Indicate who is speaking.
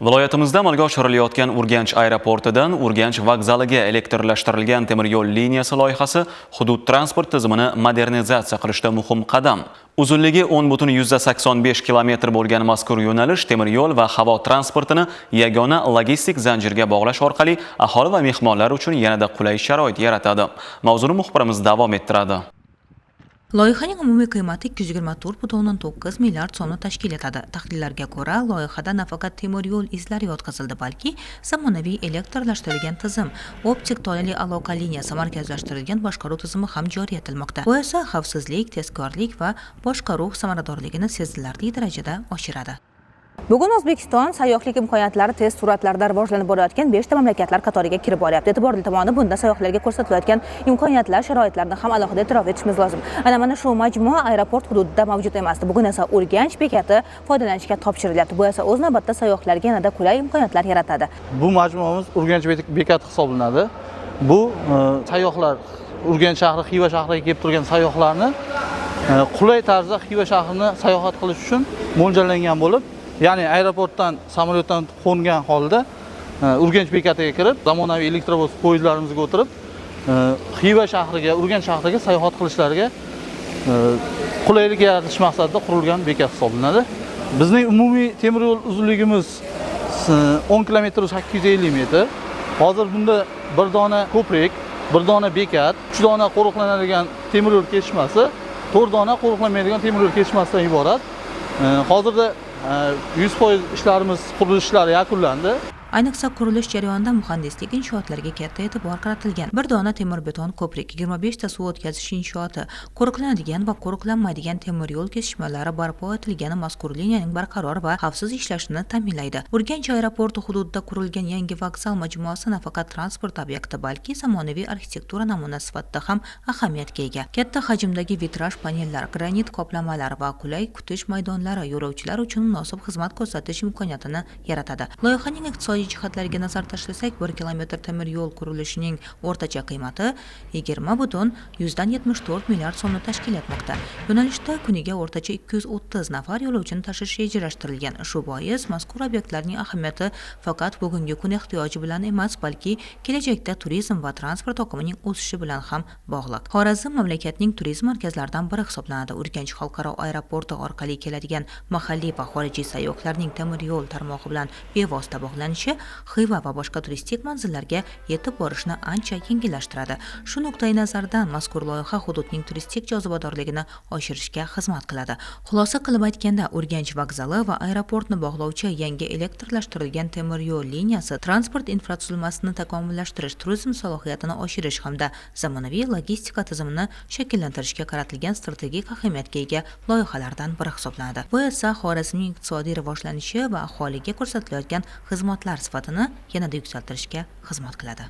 Speaker 1: Viloyatimizda amalga oshirilayotgan Urganch aeroportidan Urganch vokzaliga elektrlashtirilgan temir yo'l liniyasi loyihasi hudud transport tizimini modernizatsiya qilishda muhim qadam. Uzunligi 10,85 kilometr bo'lgan mazkur yo'nalish temir yo'l va havo transportini yagona logistik zanjirga bog'lash orqali aholi va mehmonlar uchun yanada qulay sharoit yaratadi. Mavzuni muxbirimiz davom ettiradi.
Speaker 2: Loyihaning umumiy qiymati 224,9 milliard so'mni tashkil etadi. Tahlillarga ko'ra, loyihada nafaqat temir yo'l izlari yotqizildi, balki zamonaviy elektrlashtirilgan tizim, optik tolali aloqa liniyasi, markazlashtirilgan boshqaruv tizimi ham joriy etilmoqda. Bu esa xavfsizlik, tezkorlik va boshqaruv samaradorligini sezilarli darajada oshiradi.
Speaker 3: Bugun O'zbekiston sayyohlik imkoniyatlari tez sur'atlarda rivojlanib borayotgan 5 ta mamlakatlar qatoriga kirib boryapti. E'tiborli tomoni, bunda sayyohlarga ko'rsatilayotgan imkoniyatlar, sharoitlarni ham alohida e'tirof etishimiz lozim. Ana mana shu majmua aeroport hududida mavjud emasdi. Bugun esa Urganch bekati foydalanishga topshirilyapti. Bu esa o'z navbatida sayyohlarga yanada qulay imkoniyatlar yaratadi.
Speaker 4: Bu majmuamiz Urganch bekati hisoblanadi. Bu sayyohlar, Urganch shahri, Xiva shahriga kelib turgan sayyohlarni qulay tarzda Xiva shahrini sayohat qilish uchun mo'ljallangan bo'lib, ya'ni aeroportdan samolyotdan qo'ngan holda Urganch bekatiga kirib, zamonaviy elektrovoz poyezdlarimizga o'tirib, Xiva shahriga, Urganch shahriga sayohat qilishlariga qulaylik yaratish maqsadida qurilgan bekat hisoblanadi. Bizning umumiy temir yo'l uzunligimiz 10 kilometr 850 metr. Hozir bunda bir dona ko'prik, bir dona bekat, 3 dona qo'riqlanadigan temir yo'l kesishmasi, 4 dona qo'riqlanmaydigan temir yo'l kesishmasidan iborat. Hozirda 100% ishlarimiz, qurilish ishlari yakunlandi.
Speaker 2: Ayniqsa, qurilish jarayonida muhandislik inshootlariga katta e'tibor qaratilgan. Bir dona temir beton ko'prik, 25 ta suv o'tkazish inshooti, qo'riqlanadigan va qo'riqlanmaydigan temir yo'l kesishmalari barpo etilgani mazkur liniyaning barqaror va xavfsiz ishlashini ta'minlaydi. Urganch aeroporti hududida qurilgan yangi vokzal majmuasi nafaqat transport obyekti, balki zamonaviy arxitektura namunasi sifatida ham ahamiyatga ega. Katta hajmdagi vitraj panellar, granit qoplamalar va qulay kutish maydonlari yo'lovchilar uchun munosib xizmat ko'rsatish imkoniyatini yaratadi. Loyihaning iqtisodiy jihatlariga nazar tashlasak, 1 kilometr temir yo'l qurilishining o'rtacha qiymati 20,74 milliard so'mni tashkil etmoqda. Yo'nalishda kuniga o'rtacha 230 nafar yo'lovchini tashish rejalashtirilgan. Shu bois mazkur obyektlarning ahamiyati faqat bugungi kun ehtiyoji bilan emas, balki kelajakda turizm va transport oqimining o'sishi bilan ham bog'liq. Xorazm mamlakatning turizm markazlaridan biri hisoblanadi. Urganch xalqaro aeroporti orqali keladigan mahalliy va xorijiy sayyohlarning temir yo'l tarmog'i bilan bevosita bog'lanishi Xiva va boshqa turistik manzillarga yetib borishni ancha yengillashtiradi. Shu nuqtai nazardan mazkur loyiha hududning turistik jozibadorligini oshirishga xizmat qiladi. Xulosa qilib aytganda, Urganch vokzali va aeroportni bog'lovchi yangi elektrlashtirilgan temir yo'l liniyasi transport infratuzilmasini takomillashtirish, turizm salohiyatini oshirish hamda zamonaviy logistika tizimini shakllantirishga qaratilgan strategik ahamiyatga ega loyihalardan biri hisoblanadi. Bu esa Xorazmning iqtisodiy rivojlanishi va aholiga ko'rsatilayotgan xizmatlar sifatini yanada yuksaltirishga xizmat qiladi.